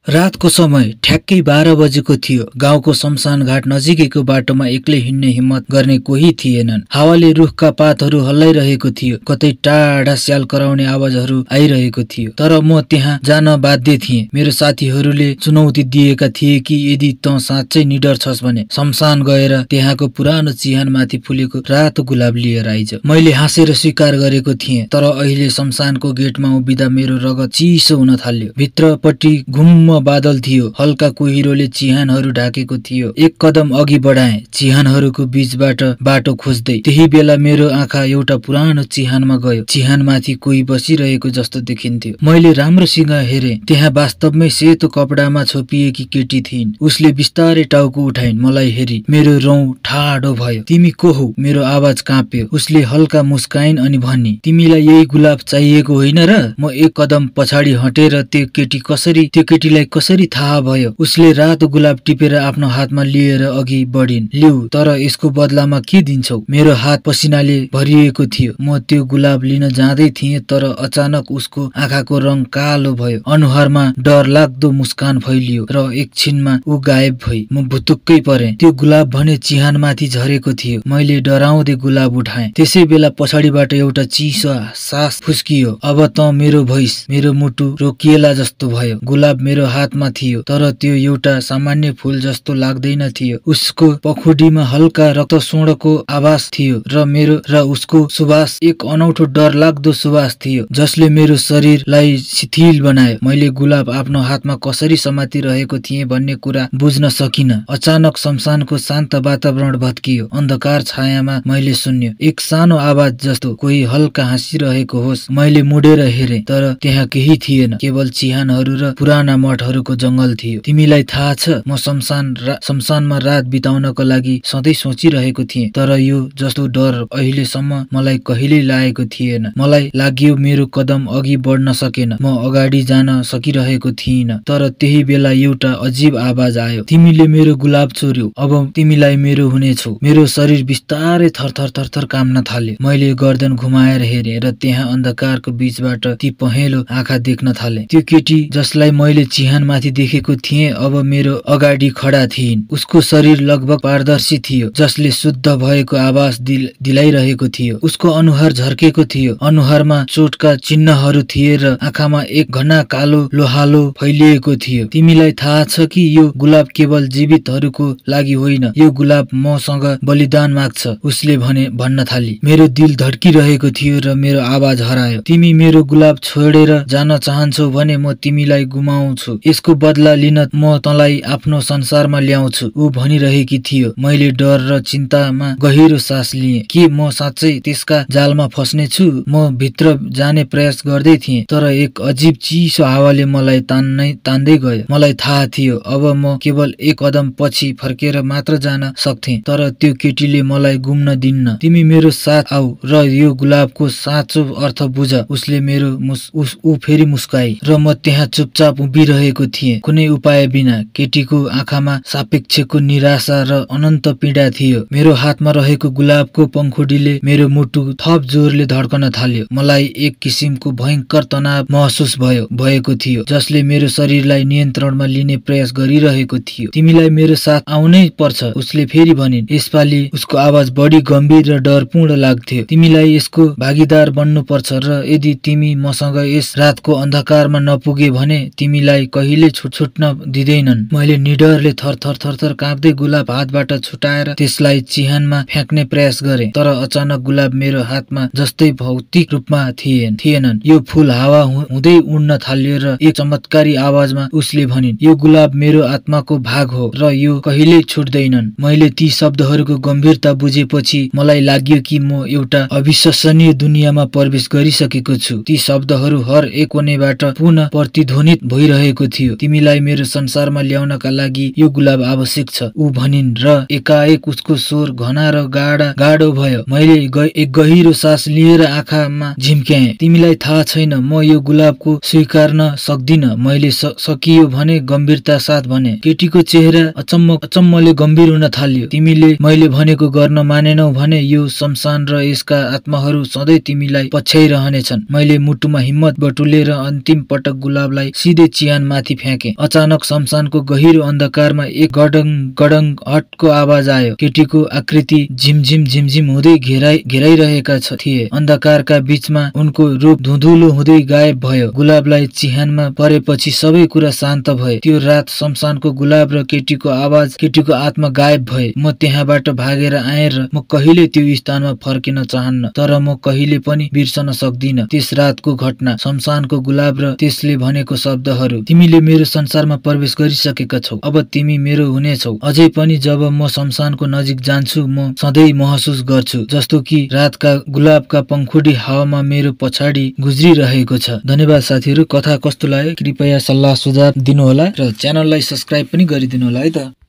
रातको समय ठ्याक्कै 12 बजेको थियो। गाउँको शमशान घाट नजिकैको बाटोमा एक्लै हिँड्ने हिम्मत गर्ने कोही थिएनन्। हावाले रुखका पातहरू हल्लाइरहेको थियो। कतै टाढा स्याल कराउने आवाजहरू आइरहेको थियो। तर म त्यहाँ जान बाध्य थिएँ। मेरो साथीहरूले चुनौती दिएका थिए कि यदि तँ साँच्चै निडर छस् भने शमशान गएर त्यहाँको पुरानो चिहानमाथि फुलेको रातो गुलाब लिएर आइज। मैले हाँसेर स्वीकार गरेको थिएँ। तर अहिले शमशानको गेटमा उभिँदा मेरो रगत चिसो हुन थाल्यो। भित्रपट्टि घुम्म बादल थियो। हल्का कुहिरोले चिहानहरू ढाकेको थियो। एक कदम अघि बढाएँ चिहानहरूको बीचबाट बाटो खोज्दै। त्यही बेला मेरो आँखा एउटा पुरानो चिहानमा गयो। चिहानमाथि कोही बसिरहेको जस्तो देखिन्थ्यो। मैले राम्रोसँग हेरेँ। त्यहाँ वास्तवमै सेतो कपडामा छोपिएकी केटी थिइन्। उसले बिस्तारै टाउको उठाइन्, मलाई हेरी। मेरो रौँ ठाडो भयो। तिमी को हौ? मेरो आवाज काँप्यो। उसले हल्का मुस्काइन् अनि भनी, तिमीलाई यही गुलाब चाहिएको होइन र? म एक कदम पछाडि हटेर त्यो केटीलाई कसरी थाहा भयो? उसले रातो गुलाब टिपेर आफ्नो हातमा लिएर अघि बढिन्। लिऊ, तर यसको बदलामा के दिन्छौ? मेरो हात पसिनाले भरिएको थियो। म त्यो गुलाब लिन जाँदै थिएँ, तर अचानक उसको आँखाको रङ कालो भयो। अनुहारमा डर लाग्दो मुस्कान फैलियो र एकछिनमा ऊ गायब भई। म भुतुक्कै परेँ। त्यो गुलाब भने चिहानमाथि झरेको थियो। मैले डराउँदै गुलाब उठाएँ। त्यसै बेला पछाडिबाट एउटा चिसो सास फुस्कियो। अब त मेरो भइस। मेरो मुटु रोकिएला जस्तो भयो। गुलाब मेरो हातमा थियो, तर त्यो एउटा सामान्य फूल जस्तो लाग्दैन थियो। उसको पखुडीमा हल्का रक्तस्वर्णको आभास थियो र उसको सुवास एक अनौठो डरलाग्दो सुवास थियो जसले मेरो शरीरलाई शिथिल बनायो। मैले गुलाब आफ्नो हातमा कसरी समातिरहेको थिएँ भन्ने कुरा बुझ्न सकिन। अचानक शमशानको शान्त वातावरण भत्कियो। अन्धकार छायामा मैले सुन्यो एक सानो आवाज जस्तो कोही हल्का हाँसिरहेको होस्। मैले मुडेर हेरेँ, तर त्यहाँ केही थिएन, केवल चिहानहरू र पुराना मठहरूको जंगल थियो। तिमीलाई थाहा छ, म शमशानमा रात बिताउनको लागि सधैँ सोचिरहेको थिएँ, तर यो जस्तो डर अहिलेसम्म मलाई कहिल्यै लागेको थिएन। मलाई लाग्यो मेरो कदम अघि बढ्न सकेन। म अगाडि जान सकिरहेको थिइनँ। तर त्यही बेला एउटा अजीब आवाज आयो, तिमीले मेरो गुलाब चोर्यौ, अब तिमीलाई मेरो हुनेछौ। मेरो शरीर बिस्तारै थरथर काम्न थाल्यो। मैले गर्दन घुमाएर हेरेँ र त्यहाँ अन्धकारको बीचबाट ती पहेँलो आँखा देख्न थाले। त्यो केटी जसलाई मैले चिहानमाथि देखेको थिएँ अब मेरो अगाडि खडा थिइन्। उसको शरीर लगभग पारदर्शी थियो, जसले शुद्ध भएको आभास दिलाइरहेको थियो। उसको अनुहार झर्केको थियो। अनुहारमा चोटका चिन्हहरू थिए र आँखामा एक घना कालो लोहालो फैलिएको थियो। तिमीलाई थाहा छ कि यो गुलाब केवल जीवितहरूको लागि होइन, यो गुलाब मसँग बलिदान माग्छ, उसले भन्न थाली। मेरो दिल धड्किरहेको थियो र मेरो आवाज हरायो। तिमी मेरो गुलाब छोडेर जान चाहन्छौ भने म तिमीलाई गुमाउँछु। यसको बदला लिन म तँलाई आफ्नो संसारमा ल्याउँछु, ऊ भनिरहेकी थियो। मैले डर र चिन्तामा गहिरो सास लिएँ। के म साँच्चै त्यसका जालमा फस्ने छु? म भित्र जाने प्रयास गर्दै थिएँ, तर एक अजीब चिसो हावाले मलाई तान्दै गयो। मलाई थाहा थियो अब म केवल एक कदम पछि फर्केर मात्र जान सक्थेँ, तर त्यो केटीले मलाई गुम्न दिन्न। तिमी मेरो साथ आऊ र यो गुलाबको साँचो अर्थ बुझ। ऊ फेरि मुस्काई र म त्यहाँ चुपचाप उभिरहेको थिएँ, कुनै उपाय बिना। केटीको आँखामा सापेक्षको निराशा र अनन्त पीडा थियो। मेरो हातमा रहेको गुलाबको पंखुडीले मेरो मुटु थप जोरले धड्कन थाल्यो। मलाई एक किसिमको भयंकर तनाव महसुस भएको थियो, जसले मेरो शरीरलाई नियन्त्रणमा लिने प्रयास गरिरहेको थियो। तिमीलाई मेरो साथ आउनै पर्छ, उसले फेरि भनिन्। यसपालि उसको आवाज बढी गम्भीर र डरपूर्ण लाग्थ्यो। तिमीलाई यसको भागीदार बन्नुपर्छ र यदि तिमी मसँग यस रातको अन्धकारमा नपुगे भने तिमीलाई कहिले छुट्न दिँदैनन्। मैले निडरले थरथर काँप्दै गुलाब हातबाट छुटाएर त्यसलाई चिहानमा फ्याँक्ने प्रयास गरेँ, तर अचानक गुलाब मेरो हातमा जस्तै भौतिक रूपमा थिएनन्। यो फूल हावा हुँदै उड्न थाल्यो र एक चमत्कारी आवाजमा उसले भनिन्, यो गुलाब मेरो आत्माको भाग हो र यो कहिल्यै छुट्दैनन्। मैले ती शब्दहरूको गम्भीरता बुझेपछि मलाई लाग्यो कि म एउटा अविश्वसनीय दुनियाँमा प्रवेश गरिसकेको छु। ती शब्दहरू हर एक कोणेबाट पुनः प्रतिध्वनित भइरहेको थियो। तिमीलाई मेरो संसारमा ल्याउनका लागि यो गुलाब आवश्यक छ, ऊ भनिन् र एकाएक उसको स्वर घना र गाढो भयो। मैले एक गहिरो सास लिएर आँखामा झिम्क्याएँ। तिमीलाई थाहा छैन, म यो गुलाबको स्वीकार्न सक्दिन। मैले सकियो भने गम्भीरता साथ भने। केटीको चेहरा अचम्मले गम्भीर हुन थाल्यो। तिमीले मैले भनेको गर्न मानेनौ भने यो शमशान र यसका आत्माहरू सधैँ तिमीलाई पछ्याइरहनेछन्। मैले मुटुमा हिम्मत बटुलेर अन्तिम पटक गुलाबलाई सिधै चिहानमा माथि फ्याँके। अचानक शमशानको गहिरो अन्धकारमा एक गडङ गडङ हटको आवाज आयो। केटीको आकृति झिमझिम झिमझिम हुँदै घेराइरहेका थिए। अन्धकारका बीचमा उनको रूप धुँधुलो हुँदै गायब भयो। गुलाबलाई चिहानमा परेपछि सबै कुरा शान्त भए। त्यो रात शमशानको गुलाब र केटीको आवाज, केटीको आत्मा गायब भए। म त्यहाँबाट भागेर आएँ र म कहिले त्यो स्थानमा फर्किन चाहन्न, तर म कहिले पनि बिर्सन सक्दिन त्यस रातको घटना, शमशानको गुलाब र त्यसले भनेको शब्दहरू। तिमीले मेरो संसारमा प्रवेश गरिसकेका छौ, अब तिमी मेरो हुनेछौ। अझै पनि जब म शमशानको नजिक जान्छु, म सधैँ महसुस गर्छु जस्तो कि रातका गुलाबका पंखुडी हावामा मेरो पछाडि गुज्रिरहेको छ। धन्यवाद साथीहरू। कथा कस्तो लाग्यो कृपया सल्लाह सुझाव दिनुहोला र च्यानललाई सब्स्क्राइब पनि गरिदिनु होला है त।